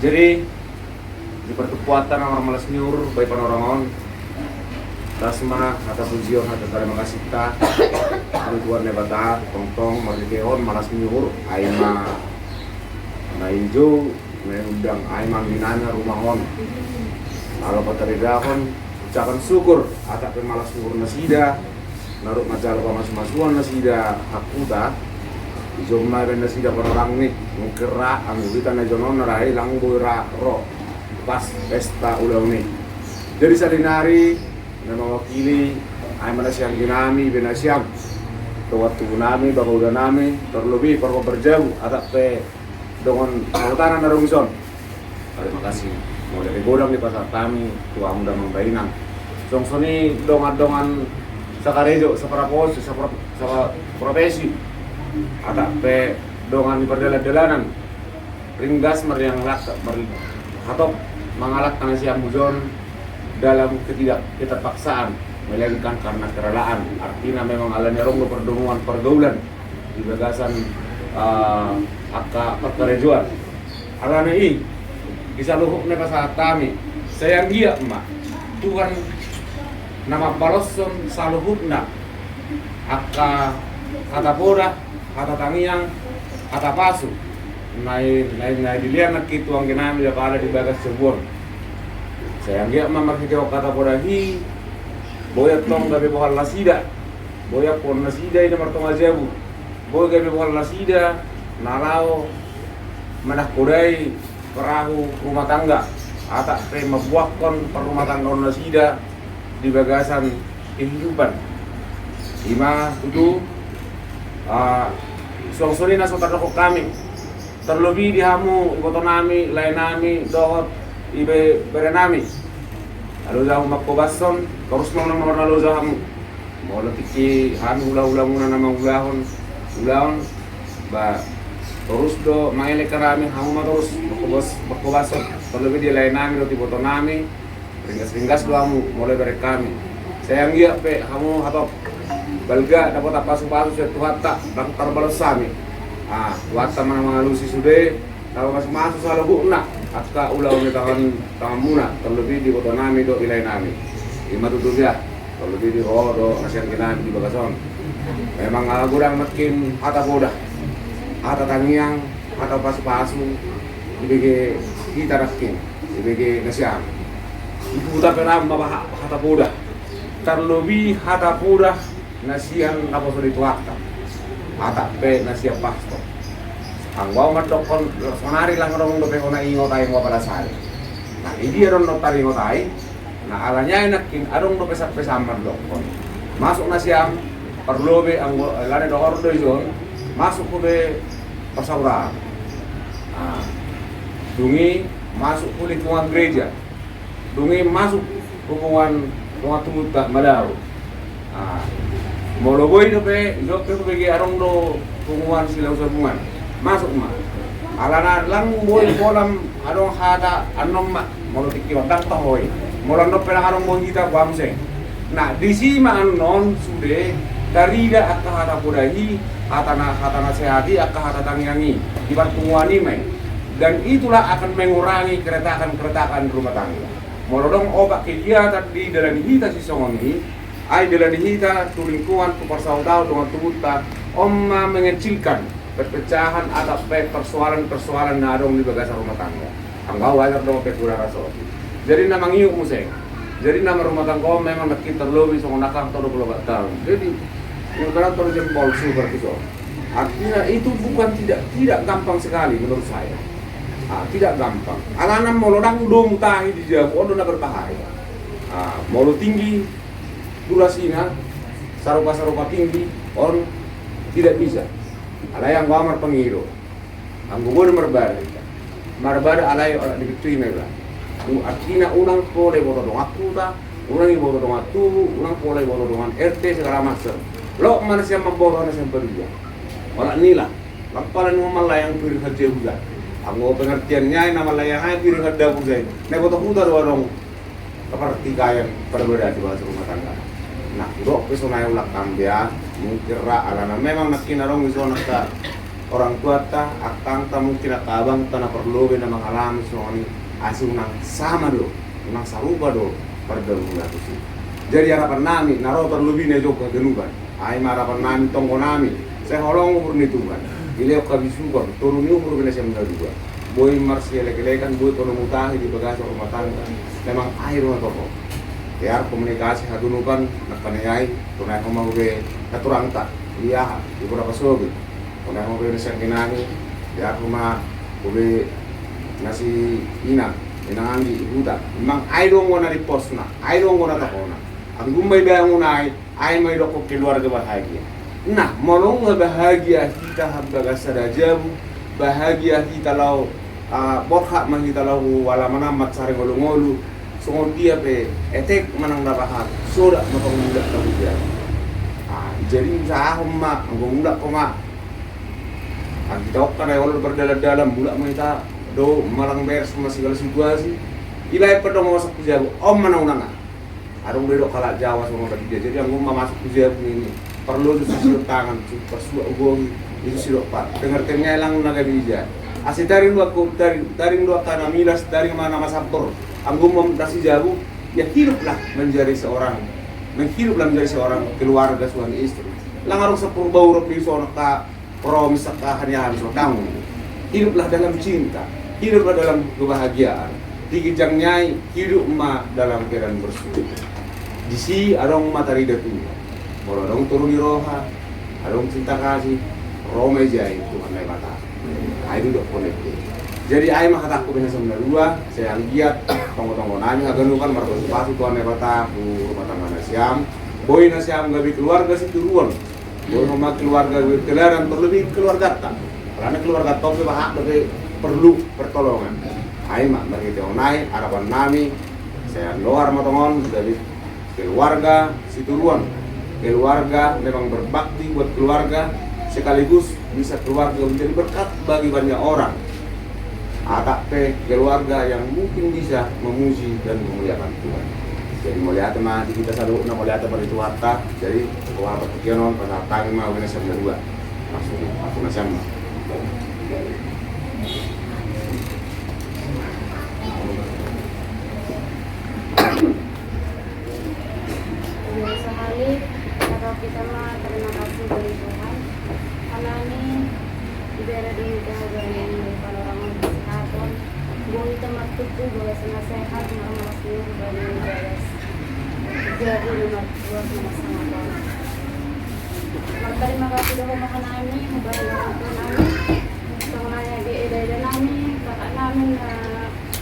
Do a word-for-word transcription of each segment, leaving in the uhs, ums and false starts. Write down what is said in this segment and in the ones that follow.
Jadi, di partumpuanta na marmalas ni uhur bahen panorang on, das ma hata pujion, hata tarima kasihta tu Tuhan Debata. Tongtong marhite on malas ni uhur, ai ma na ijo na iundang, ai ma minana rumah on. Lalu pataridahon ucapan syukur, atak pe malas ni uhur nasida, na rap manjalo pamasumasuon nasida hakuta. Dijou ma bahen nasida panorang ni, mungkin ra anggo hita na ijon on na ra i, lang boi ra ro pas pesta ulaon i. Jadi saonari na mewakili, ai ma na sianggi nami, bahen na siang, tuan tubu nami, bapa uda nami, terlebih parhua parjabu, atak pe dongan sahutanan na adong dison. Tarima kasih molo godang dipasahat hami tu hamu damang dainang. Songon i dongan-dongan sakarejo, saparaposi, sapara-, saprofesi, atak pe dongan di pardalan-dalanan. Ringgas marniang lakka, mar-, hatop mangalangka nasiam muse on dalam ketidak, keterpaksaan, melainkan karena kerelaan. Artina memang alani adong do pardomuan, pargaulan di bagasan, eh, angka parkarejoan. Alana i, di saluhutna pasahat hami, sai anggiat ma Tuhan na mambaloshon saluhutna angka hata poda, hata tangiang, hata pasu na i, na i, na i dilean nangkin tu anggi nami, apala di bagas jabu on. Sai anggiat ma marhite hata poda i, boi antong gabe bohal nasida, boi ampuon nasida i na martonga jabu, boi gabe bohal nasida na laho manangkodai perahu rumah tangga, atak pe mambuakkon parrumahtanggaon nasida di bagasan kehidupan. I ma tutu, ah, songon i na so tardokkon hami, terlebih di hamu iboto nami, lae nami dohot ibe-, bere nami. Alo jabu mangkobashon, torus ma unang na marnalo jabu hamu. Molo tingki hami hulahula muna na mangulahon ulaon, ba, torus do mangelek hami, hamu ma torus mangkobas-, mangkobashon, terlebih di lae nami dohot iboto nami. Ringgas-ringgas do hamu molo ibereng hami. Sai anggiat pe hamu hatop balga dapotan pasupasu sian Tuhanta, ndang tarbalos hami. Ah, Tuhanta ma na mangalusi sude, na mamasumasu saluhutna angka ulaon ni tangan, tanganmuna, terlebih di iboto nami dohot i lae nami. I ma tutu dia, terlebih di ho dohot na sianggi nami di bagas on. Memang ala godang nangkin hata poda, hata tangiang, hata pasupasu dibege hita nangkin, dibege nasiam. Diputar pe ra ma hata poda, terlebih hata poda na sian naposo ni Tuhanta, atak pe na sian pastor. Anggo au mandokkon, saonari lang adong dope hona ingot ai, anggo apala sari. Nah, i dia do on taringot ai? Nah, alani i nangkin adong do pesan-pesan mandokkon. Masuk nasiam, parlobe anggo, eh, alani dohor do ijon, masuk hu be pasauraan. Nah, dung i masuk hu lingkungan gereja. Dung i masuk hubungan dongan tubu, tak madao. Ah, molo boi dope, ijon pe hubege adong do punguan silau sabungan. Masuk ma. Alana lang boi pola adong hata annon ma, molo tingki on ndang toho i. Molo annon pe lang adong boi hita, boha muse. Nah, disi ma annon sude tarida angka hata poda i, hata na, hata nasehat i, angka hata tangiang i. Di parpunguan i ma i. Dan itulah akan mengurangi keretakan-keretakan rumah tangga. Molo adong opat kegiatan didalani hita sisongon i, ai dalani hita tu lingkungan, tu parsautahon dongan tubunta, on ma mengecilkan perpecahan atau pe-, persoalan-persoalan na adong di bagasan rumah tangga. Anggo au ajar dongan pe kurang raso. Jadi na mangiuk muse. Jadi na marumah tangga on memang nangkin terlebih songon angka tolu pulu opat taon. Jadi, yang kadang terjadi palsu berarti so. Artinya itu bukan tidak, tidak gampang sekali menurut saya. Ah, tidak gampang. Alana molo ndang domu tahi di jabu on do na berbahaya. Ah, molo tinggi durasina, sarupa-sarupa tinggi on tidak bisa. Alai anggo au marpangido. Anggo boi do marbada hita. Marbada alai olat ni pintu i ma iba. Artina unang pola iboto dongan huta, unang iboto dongan tubu, unang pola iboto dongan R T segala macam. Loas ma nasiam mamboto nasiam paduahon. Olat ni lah. Lampala ni malayang piring hal jabu da. Anggo pengertian ni ai na malayang ai piring hal jabu da i. Na iboto huta do adong. Partikaian perbedaan di bagasan rumah tangga. Nah, dok pe sonai ulak ambia, mungkin ra alana memang nangkin adong dison angka orang tuanta, angkangta, mungkin angka abangta na parlobi na mangalami songon i, asa unang sama do, unang sarupa do pardahuluan tusi. Jadi harapannami na ro parlobina i jokka ganupan. Ai ma harapannami, tonggonami, sai holong uhur ni Tuhan. Dilehon habisuhon, toru ni uhur be nasiam na dua. Boi marsielek-elekan, boi panomutahi di bagasan rumah tangga. Memang ai do na torop. Biar komunikasi haganupan, nangkaning ai, tu na i homa be na turangta, di aha, di bona pasogit. Tu na i homa be na sian genani, biar homa be na si inang, inang anggi, ihuta. Memang ai do anggo na diposna, ai do anggo na tohona. Anggo ma ibangun ai, ai ma idokkon keluarga bahagia. Nah, molo nga bahagia hita hambagasada jabu, bahagia hita laho, ah, borhat ma hita laho hu alaman mansari ngolu-ngolu, songon dia pe etek manang na pahat, sodak ma tong mulak na huja. Ah, jadi usaha homa, anggo mulak homa. Anggo hita ongka na olo pardalan-dalan, mulak ma hita do manang beres ma sigala situasi. Ibaen pe do masak huja, on ma na unang. Adong do didok halak Jawa songon raja. Jadi anggo ma masuk tu jabu ini, parlu tu sidok tangan, tu parsuak ugohi, itu sidok pat. Tengah-tengah lang na gabe ija. Asa taring do angka, taring, taring do angka na milas, taring ma na masampur. Anggo ma na si jabu, ya hiduplah menjadi seorang, menghiduplah menjadi seorang keluarga suami istri. Lang adong sampur bau rok di sono ka promis angka haniahan so daong. Hiduplah dalam cinta, hiduplah dalam kebahagiaan. Di ginjang ni ai, hidup ma dalam keadaan bersyukur. Disi adong ma tarida Tuhan. Molo adong toru ni roha, adong cinta kasih, ro ma i jai Tuhan Naibata. Ai do dok konek. Jadi ai ma hatangku be nasiam na dua, sai anggiat tonggo-tonggonami haganupan marpasu-pasu Tuhan Naibata tu rumah tangga nasiam. Boi nasiam gabe keluarga sitiruon. Boi homa keluarga berteladan, terlebih keluargata. Karena keluarga tong pe bahat dope perlu pertolongan. Ai ma marhite on ai, harapannami, sai andor ma tong on, jadi keluarga sitiruon, keluarga memang berbakti buat keluarga, sekaligus bisa keluarga menjadi berkat bagi banyak orang. Atap pe keluarga yang mungkin bisa memuji dan memuliakan Tuhan. Jadi mauliate ma di hita saluhutna, mauliate ma di Tuhanta. Jadi, roha partingkian on, pasahat hami ma be nasiam na dua. Langsung, aku nasiam ma. Jadi sahali, kata kita ma terima kasih dari Tuhan. Karena ini di daerah dulu kita berani panorama kesehatan. Boi hita martutu, boi hita sehat, marmalas ni umur, bani bagas. Jadi, nomor dua, nomor sama. Martarima kasih do homa hanami, hubani orang tua nami. Songon i age eda-eda nami, kakak nami na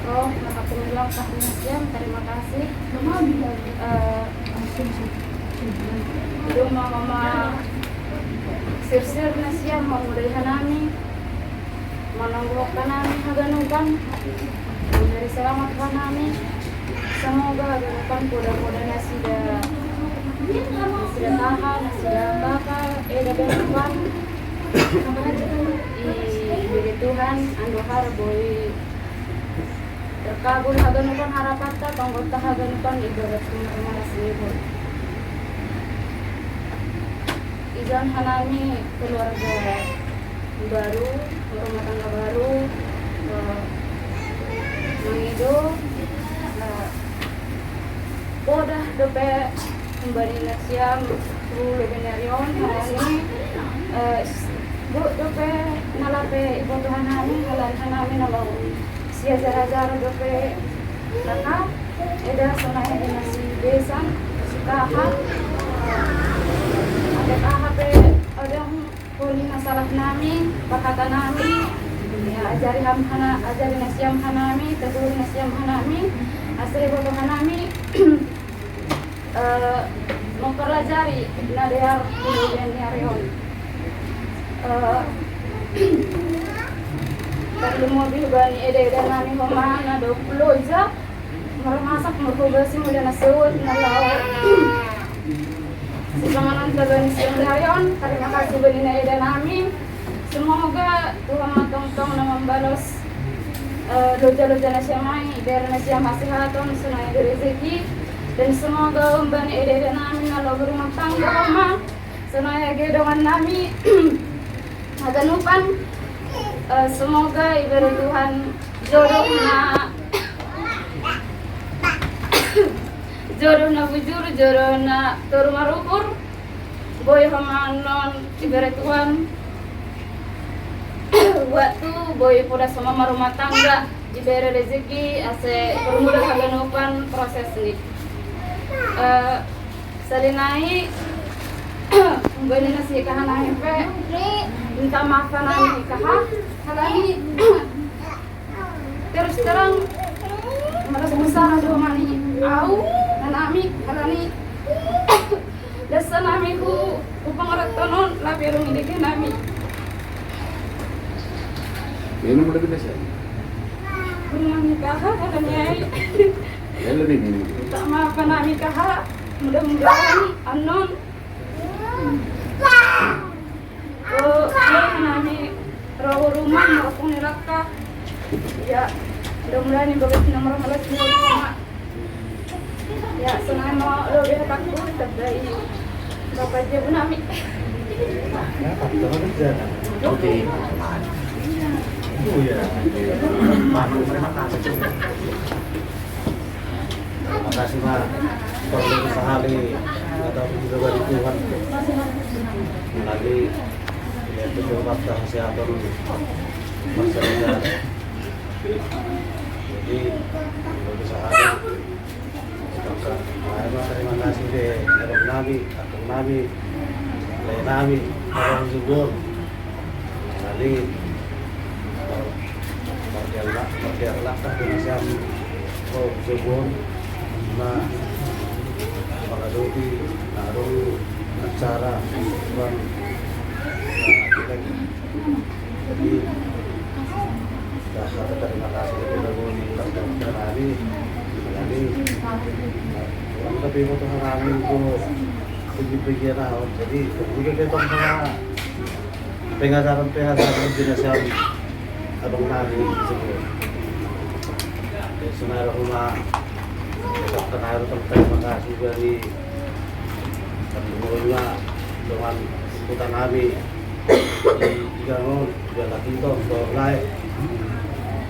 ro, na patunggak, patunggak nasiam, terima kasih. Eh, doma mama sirsir nasiam, mamodai hanami, manonggohon hanami haganupan, manjadi selamat hanami. Semoga haganupan poda-poda nasida, nasida tahan, nasida kakal, eda ganupan. I, ibege Tuhan, andohar boi terkabul haganupan harapanta, tonggonta haganupan ibarat rumah-rumah na singgur. Ijon hanami keluarga baru, rumah tangga baru, eh, mangido, eh, poda dope. Humbani nasiam tu lobi ni ari on, hanami, eh, boi dope na lape iboto hanami, halani hanami na laho siajar-ajar dope, kakak, eda sonai eda na sibesan, sikaha, ate aha pe adong holi na salah nami, pahata nami, ya, ajari ham hana, ajari nasiam hanami, tegur nasiam hanami, asa iboto hanami, eh, mempelajari na dear di lobi ni ari on. Eh, tarlumobi bani eda-eda nami homa na dohot loja, marmasak, marhobasi mula na sewot na laho sipanganon tu bani siang ni ari on. Tarima kasih bani na eda nami. Semoga Tuhan ma tongtong na mambalos, eh, loja-loja nasiam i, ibere nasiam hasehaton, sonai do rezeki. Dan semoga humbani eda-eda nami na laho berumah tangga homa, sonai age dongan nami Haganupan, eh, semoga ibere Tuhan jodoh na, jodoh na bujur, jodoh na toru marukur. Boi ho ma annon ibere Tuhan waktu, boi poda sama marumah tangga, ibere rezeki asa permudah haganupan proses ni. Eh, Sahali nai, boi na sihikahanami pe, minta maaf ma hami ka ha, halani terus terang, merasa bersalah do ma ni au, anakmi, halani dassanami hu, hu pangarantoan on, lape dung ideke nami. Minum lebih desa. Minum ka ha, halani ai. Minta maaf ma hami ka ha, mudah-mudahan annon. Oh, iya, nami ro rumah, mau aku niraka. Ya, mudah-mudahan ini bagus nomor malas ni rumah. Ya, senang mau lo dia takut, tapi bapak dia pun nami. Ya, takut sama kerja. Oke. Oh, ya. Terima kasih. Makasih ma, perlu sahali, kata juga dari Tuhan. Lagi, ya, betul kata si Aton, masalah. Jadi, perlu sahali. Nah, terima kasih deh, dari nami, atur nami, dari nami, orang subur. Jadi, mardiallah, mardiallah ka di na sian, oh, jebon na mangadopi na adong acara, Tuhan. Jadi, dah, terima kasih kepada Tuhan, terima kasih. Jadi, Tuhan, tapi foto kami itu, pergi-pergi ya, nah, jadi, pergi ke tempat pengajaran-pengajaran di na sian adong nami. Jadi, sebenarnya rumah, terima kasih juga di, kan, rumah, dengan ikutan nami, di, di Gangon, di Alakito, di Torlai.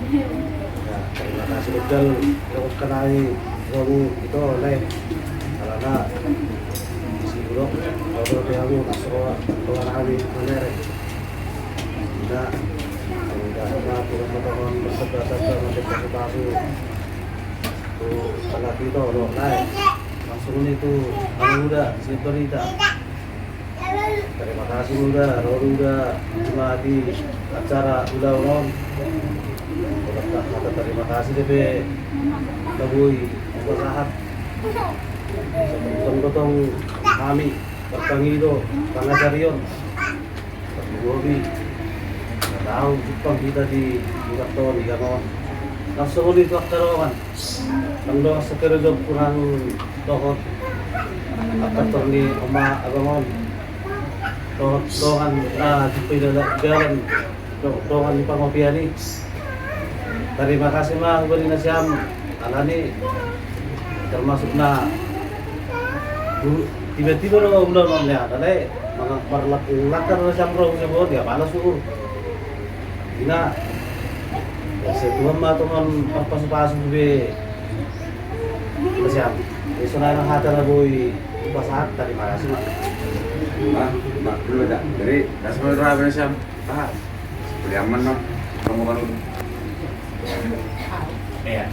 Ya, terima kasih betul, terima kasih, kamu, itu, Lai. Karena, si Buruk, kalau dia mau, masuk, kalau nami, mana, Re? Ina, mudah-mudahan ma Tuhan ma Tuhan bersabda-sabda, pasu-pasu. Tu anak kita, lo, naik. Langsung ini tu, anak muda, si berita. Terima kasih muda, ro muda, mati acara ulang on. Kata terima kasih D P Kabui, upasahat. Tong-tong kami, bertangido, pangajarion. Tapi hobi, na tau jumpang hita di Burakton, di Gangon. Langsung on itu angka dongan. Nang dongan sekerejo kurang dohot. Angka tor ni oma abang on. Dohot dongan na jumpai dalan, do-, dongan di pangopian i. Terima kasih ma hubani nasiam. Alani termasuk na bu-, tiba-tiba do ulaon on ya, alai manang parlaku lakar na siam ro, siam ro, dia pala suhur. Ina, ya, sai Tuhan ma tongon marpasu-pasu be. Nasiam, ya, sonai na hata na boi pasahat, terima kasih ma. Ma, ma, dulu dah. Jadi, kasih ma doa nasiam. Ah, seperti aman, no. Kamu kan. Iya.